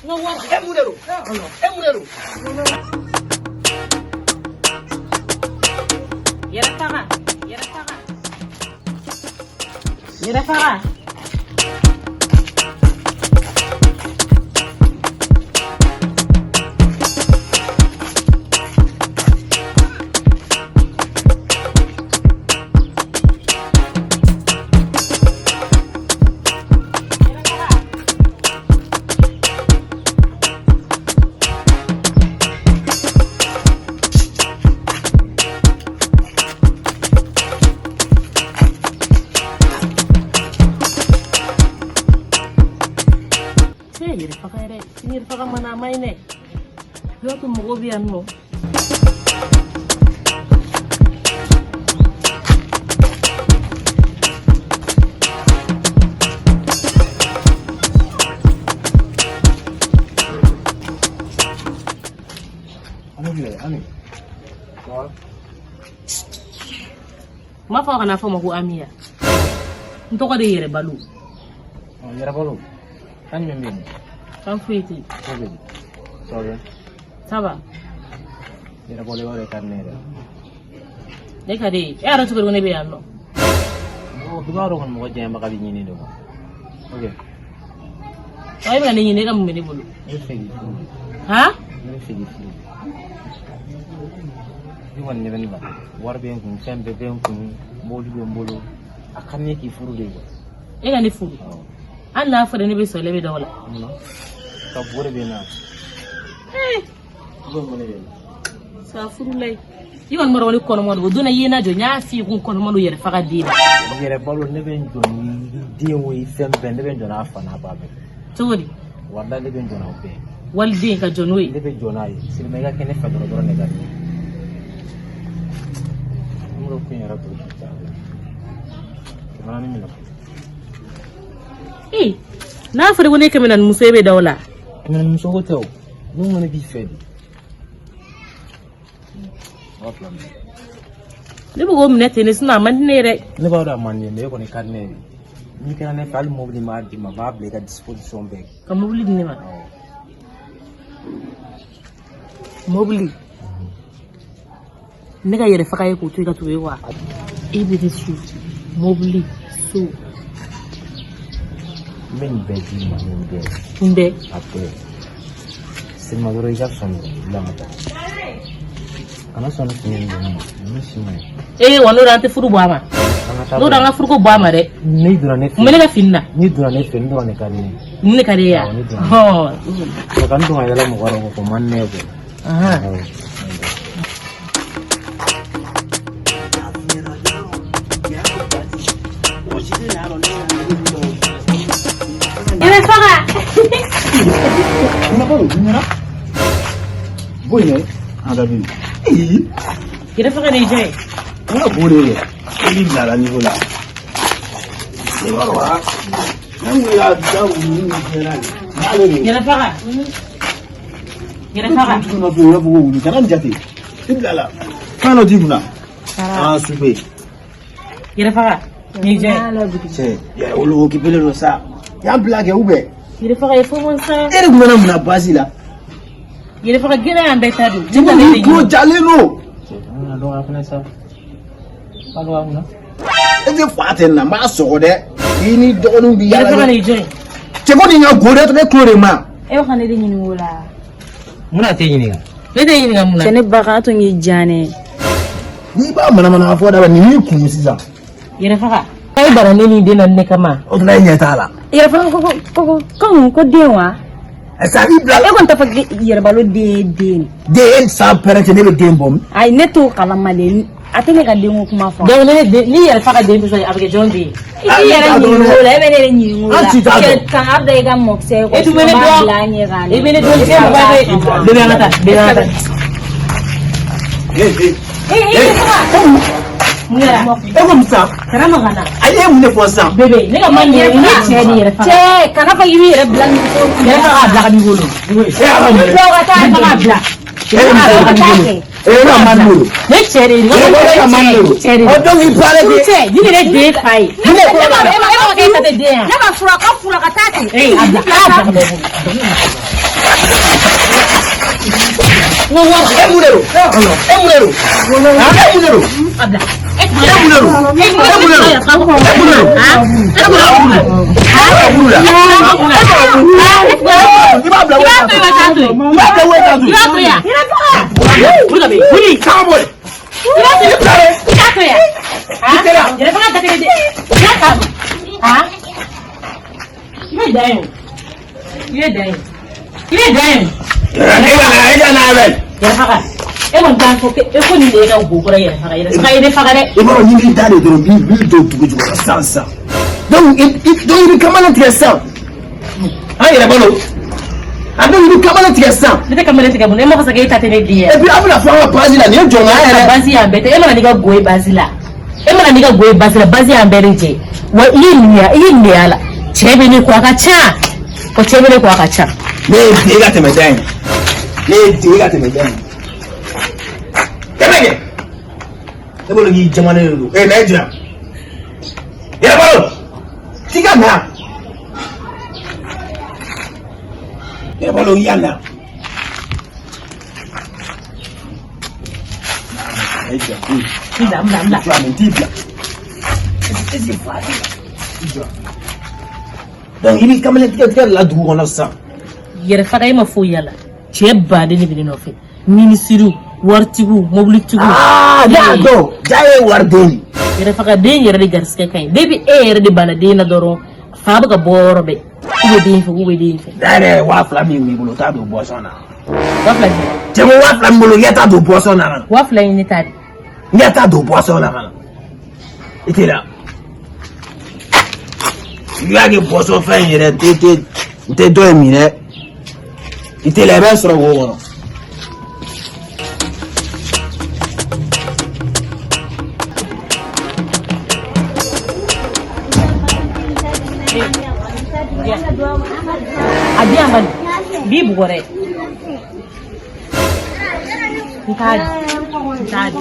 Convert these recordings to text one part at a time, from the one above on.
N ka wari. E mun de don? E mun de don? Yɛrɛ faga. Yɛrɛ faga. Yɛrɛ faga. Cɛ yɛrɛ faga yɛrɛ. N yɛrɛ faga mana a ma ɲi dɛ. I b'a to mɔgɔw bɛ yan nɔ. Ami filɛ, Ami. N b'a fɔ a kana fɔ ma ko Amiya. N tɔgɔ de ye Yɛrɛ Balo. Yɛrɛ Balo. Kan jumɛn bɛ yen? Kan foyi tɛ yen. Ko bɛ di? Ça va bien? Ça va. Yɛrɛ Balo, i b'a dɔn i ka di ne yɛrɛ. Ne ka di ye. E yɛrɛ cogo di ko ne bɛ yan nɔ? Mɔgɔ i b'a dɔn kɔni mɔgɔ janyabaga bɛ ɲini de quoi. Ok. Ɔ e bɛ ka ne ɲini, e ka mun bɛ ne bolo? Ne bɛ fɛ k'i furu. Han? Ne bɛ fɛ k'i furu. I kɔni ɲɛ bɛ ne la. Wari bɛ n kun, fɛn bɛɛ bɛ n kun, mobili bɛ n bolo. A ka di ne ye k'i furu de quoi. E ka ne furu. Awɔ. Hali n'a fɔra ne bɛ sɔn, ne bɛ da o la. Munna? Ka bo de bɛ n na. Ee. I ko mun de bɛ n na? Sa furu la ye. I kɔni b'a dɔn ko ne kɔnɔma don. O don na i ye n lajɔ, n y'a f'i ye ko n kɔnɔma don yɛrɛ faga den na. Yɛrɛ Balo, ne bɛ n jɔ ni den o ye fɛn bɛɛ, ne bɛ n jɔ n'a fa n'a ba bɛɛ. Cogo di? Walahi ne bɛ n jɔ n'aw bɛɛ. Waliden ka jɔ n'o ye. Ne bɛ jɔ n'a ye. Sirima i ka kɛ ne fɛ dɔrɔn dɔrɔn de ka di ne ye. N b'o kun yɛrɛ to 400 minɛ. Ee, n'a fɔra ko ne 400 muso e bɛ da o la. 400 muso ko tɛ o. Ne ko ne b'i fɛ de. 2000 minɛ. Ne bɛ k'o minɛ ten de sinon a man di ne ye dɛ. Ne b'a dɔn a man di ne ye mais e kɔni ka di ne ye. N'i kɛra ne fɛ hali mobili n b'a d'i ma n b'a bila i ka disposition bɛɛ. Ka mobili di ne ma. Awɔ. Mobili. Ne ka yɛrɛ faga ye k'o to yen ka tugu e wa. E bɛ ne su. Mobili, so. N bɛ nin bɛɛ d'i ma nin bɛɛ. Nin bɛɛ. A bɛɛ. Sirima dɔrɔn i ka sɔn dɔrɔn bila ka taa. Kana sɔn ne kun ye nin ma. Ninnu si ma ɲi. Ee wa n'o an tɛ furu bɔ a ma. An ka taa. N'o an ka furuko bɔ a ma dɛ. N'i donna ne fɛ. Mun bɛ ne ka fini na? N'i donna ne fɛ nin dɔrɔn de ka di ne ye. Nin de ka di e ye Awɔ, ne donna. Hɔn. Ka n don ka yɛlɛ mɔgɔ wɛrɛ kɔ o man di ne ye quoi. Ahan. Awɔ. Yɛrɛ faga. Bɔ yen dɛ, an ka bi. Yɛrɛ faga de ye jɔn ye? N ka bo de ye. E b'i bila la niveau la. I b'a dɔn wa? Ne kun y'a da wulu ni fɛn na de. N'ale de. Yɛrɛ faga. Yɛrɛ faga. Tugu nɔfɛ u b'a fɔ ko wulu kana nin jate. I bila la. Fɛn dɔ t'i kunna. An souper. Yɛrɛ faga. Nin ye jɔn ye? Cɛ, yɛrɛ wolo occupé don sa. Y'an bila kɛ ou bien? Yɛrɛ faga ye fo ko sa. E de kun bɛ na mun na basi la? Yɛrɛ faga gɛlɛya y'an bɛɛ ta don. Cɛ ko ni tulo jalen don. An kana dɔgɔya fɛnɛ sa. Ba dɔgɔya mun na? E tɛ fa tɛ nin na, n b'a sɔgɔ dɛ. I ni dɔgɔninw bi Yɛrɛ yaala. faga de ye jɔn ye? Cɛ ko nin ka go dɛ, ne tulo de ma. E bɛ ka ne de ɲininka o la. Mun na t'e ɲininka? Ne tɛ ɲininka mun na. Cɛ ne ba kan to k'i diya ne. N'i b'a manamana fɔ da nin y'i kun sisan. Yɛrɛ faga. E bana ne ni den na ne kama. O tuma e ɲɛ t'a la. Yɛrɛ faga ko ko ko ko ko den wa? Sa i bila E kɔni t'a fɔ yɛrɛ balo den ye den. Den san pɛrɛ cɛ ne bɛ den bɔ. Ayi ne t'o kalama dɛ. A tɛ ne ka denko kuma fɔ. Donc ne den ni yɛrɛ faga den bɛ sɔrɔ a bɛ kɛ jɔn den ye? I t'i yɛrɛ ɲininka o la, e bɛ ne de ɲininka o la. An ti t'a dɔn. Kanga da i ka mɔkisɛ kɔ. E tun bɛ ne dɔn. Bila an ɲɛ k'a E bɛ ne dɔn e mɔgɔ bɛ. Bébé an ka taa. Bébé an ka taa. E Ee mun kɛra? e ko mun sisan? Kana maga n na. A ye mun de fɔ sisan? Bébé ne ka ma ɲɛ ne cɛ de yɛrɛ faga. Cɛ kana fɔ k'i b'i yɛrɛ bila nin ko. Yɛrɛ faga a bila ka n'i wolo. E y'a ka mun Bila o ka taa Yɛrɛ faga a bila. E ka mun E ka man de don. Ne cɛ de ye. E ka man de don. Cɛ de Ɔ donc i parle de. Cɛ ni ne den fa ye. Ni ne E b'a e b'a k'e ta tɛ den ye. Ne ma fura ka fura ka taa ten. Ee a bila a bila ka bɔ. N ko wari. E mun de don? E mun de don? E mun de don? A bila. E mun de don? E mun de don? E mun de don? E mun de don? E mun de don? I b'a bila I b'a to yen, i b'a to yen. I b'a bila wo ta to I b'a to yen. Wuli ka bɛ yen. Wuli. K'a bɔ yen. I b'a to yen. I t'a to yen. I teliya. Yɛrɛ faga da kelen tɛ. I b'a ta. I bɛ dan yen o. I bɛ dan yen. I bɛ dan yen. E ka na, e ka na bɛ. Yɛrɛ faga. E kɔni t'a fɔ e ko nin de ye ka go kɔrɔ yɛrɛ faga. Yɛrɛ faga ye ne faga dɛ. I b'a dɔn ni b'i da de dɔrɔn b'i don dugu jukɔrɔ sisan sisan. Donc i bɛ kamalen tigɛ sisan. An yɛrɛ balo. A bɛ i bɛ kamalen tigɛ sisan. Ne tɛ kamalen tigɛ mun na e ma fɔ sa k'e ta tɛ ne den ye. Et puis an bɛna fɔ an ka base la nin ye jɔnmaya yɛrɛ. Basi y'an bɛɛ tɛ e mana n'i ka go ye basi la. E mana n'i ka go ye basi la, basi y'an bɛɛ de jɛ. Wa i ye nin ya, i ye nin de y'a la. Cɛ bɛ ne kɔ a ka ca. O cɛ bɛ ne kɔ a ka ca. Ne ye den ka tɛmɛ da in. Ne ye den ka tɛmɛ da in. Tɛmɛ kɛ. Ne bolo k'i jamanen de don. Ee na e jira. Yɛrɛ balo. T'i ka na. Yɛrɛ balo i y'a na. E jira. N bila, n bila, n bila. Jɔ a t'i bila. E si fa t'i la. I jɔ. Donc i b'i kamalen tigɛ tigɛ de la dugu kɔnɔ sisan. Yɛrɛ faga e ma foyi y'a la. Cɛ baden de bɛ ne nɔfɛ. Minisiriw, waritigiw, mobilitigiw. Aa ne y'a dɔn. Ja ye wariden de ye. Yɛrɛ faga den yɛrɛ de garisigɛ ka ɲi. Depuis e yɛrɛ de banna den na dɔrɔn, fa bɛ ka bɔ yɔrɔ bɛɛ. K'u bɛ den fɛ, k'u bɛ den fɛ. Ne yɛrɛ ye 2000 min b'i bolo t'a don boisson na. 2000 jumɛn? Cɛ ko 2000 min bolo n t'a don boisson na ka na. 2000 ye ne ta de. N t'a don boisson na ka na. I tɛ la. I y'a kɛ boisson fɛn in yɛrɛ n tɛ dɔ in minɛ. I tɛ la i bɛ sɔrɔ wo kɔnɔ. A di yan bani. N b'i bugɔ dɛ. N t'a di. N t'a di.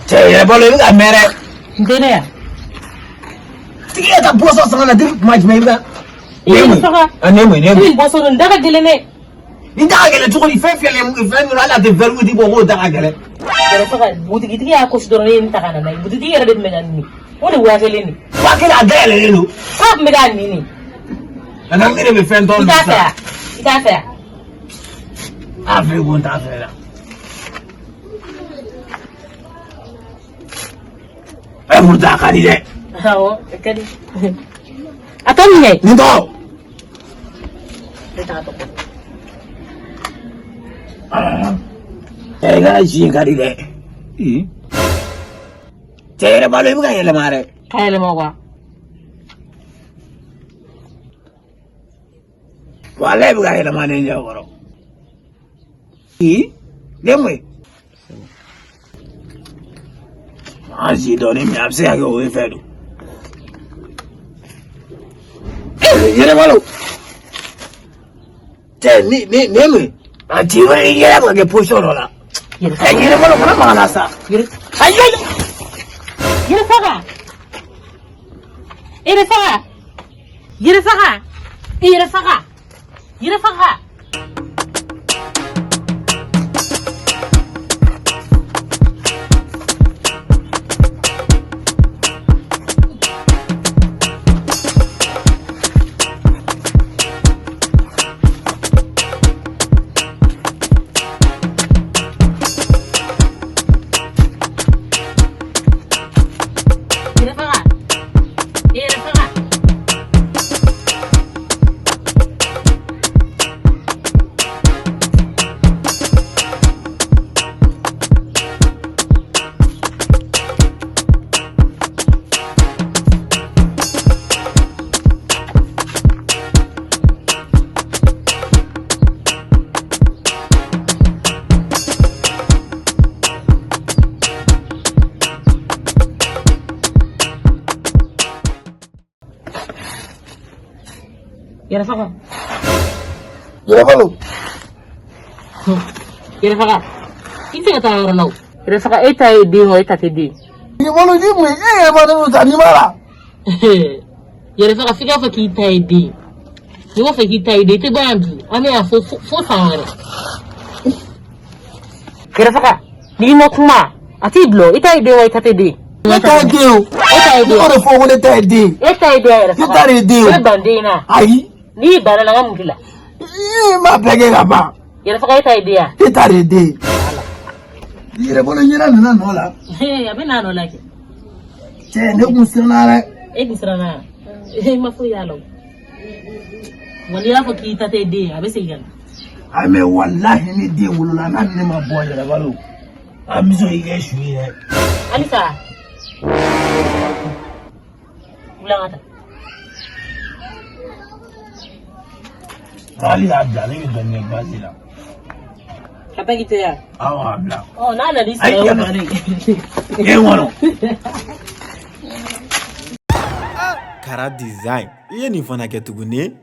Cɛ yɛrɛ balo i bɛ ka mɛn dɛ. N tɛ ne yan. Tigi ye ka boisson san ka na depuis tuma jumɛn i bɛ ka. I ye n faga. A ne mun ne I mun. ni boisson ninnu da ka gɛlɛn dɛ. Ni da ka gɛlɛn cogo di fɛn fiyɛlen fɛn min hali a tɛ verre bɔ k'o da ka gɛlɛn. Yɛrɛ faga butigitigi y'a kosi dɔrɔn ne ye n ta ka na n'a ye. Butigitigi yɛrɛ de tun bɛ ka nin. O de 5000 de. 5000 a dayɛlɛlen don. K'a tun bɛ k'a nin de. A na ne de bɛ fɛn tɔ I ninnu t'a fɛ san. wa? I t'a fɛ wa? A fɛ ko n t'a fɛ la. Ɛ muruta a ka di dɛ. Awɔ, a ka di. A tɔ min kɛ. Nin tɔgɔ. Ne t'a tɔgɔ. Ɛ i ka si in ka di dɛ. Cɛ yɛrɛ balo i bɛ ka yɛlɛma dɛ. Ka yɛlɛma wa? Walayi i bɛ ka yɛlɛma ne ɲɛ kɔrɔ. Ne mun ye? An si dɔɔnin min a bɛ se ka kɛ o ye fɛn don. Yɛrɛ balo. Cɛ ni ni ni mun ye? A ci i yɛrɛ bɛ ka kɛ position dɔ la. Yɛrɛ Ɛ yɛrɛ balo kana maga la sa. Yɛrɛ Ayi ayi. yɛrɛ faga. Yɛrɛ faga. Yɛrɛ faga. Yɛrɛ faga. Yɛrɛ faga. Yɛrɛ faga. Yɛrɛ faga. Yɛrɛ faga. Yɛrɛ balo. Yɛrɛ faga. I tɛ se ka taa yɔrɔ la o. Yɛrɛ faga e ta ye den o e ta tɛ den. Yɛrɛ balo ni mun ye e yɛrɛ b'a dɔn ta ni b'a la. Yɛrɛ faga f'i k'a fɔ k'i ta ye den. N'i b'a fɛ k'i ta ye den i tɛ bɔ yan bi. An bɛ yan fo fo san wɛrɛ. Yɛrɛ faga n'i ma kuma a t'i bila o i ta ye den wa i ta tɛ den. Ne ta ye den o. E ta ye den. Ne b'o de fɔ ko ne ta ye den. E ta ye den yɛrɛ faga. Ne ta de ye den o. E bɛ ban den na. Ayi. N'i banna la n ka mun k'i la. I m'a bɛɛ kɛ ka ban. Yɛrɛ faga e ta ye den ya. E ta de ye den ye. Yɛrɛ balo ɲɛna nana nɔ la. A bɛ n'a nɔ la kɛ. Cɛ ne kun siranna dɛ. E kun siranna yan. E ma foyi y'a la o. Wa n'i y'a fɔ k'i ta tɛ den ye a bɛ segin ka na. Ayi mɛ walahi ni den wolola n'a ni ne ma bɔ yɛrɛ balo. An bɛ sɔn k'i kɛ su ye dɛ. Halisa. Wuli an ka taa. Hali y'a bila ne bɛ dɔɔnin kɛ baasi la. Ka taa k'i to yan. Awɔ a bila. Ɔ n'a nana i sɔrɔ o bannen. E kɔnɔ. Kara design i ye nin fana kɛ tuguni.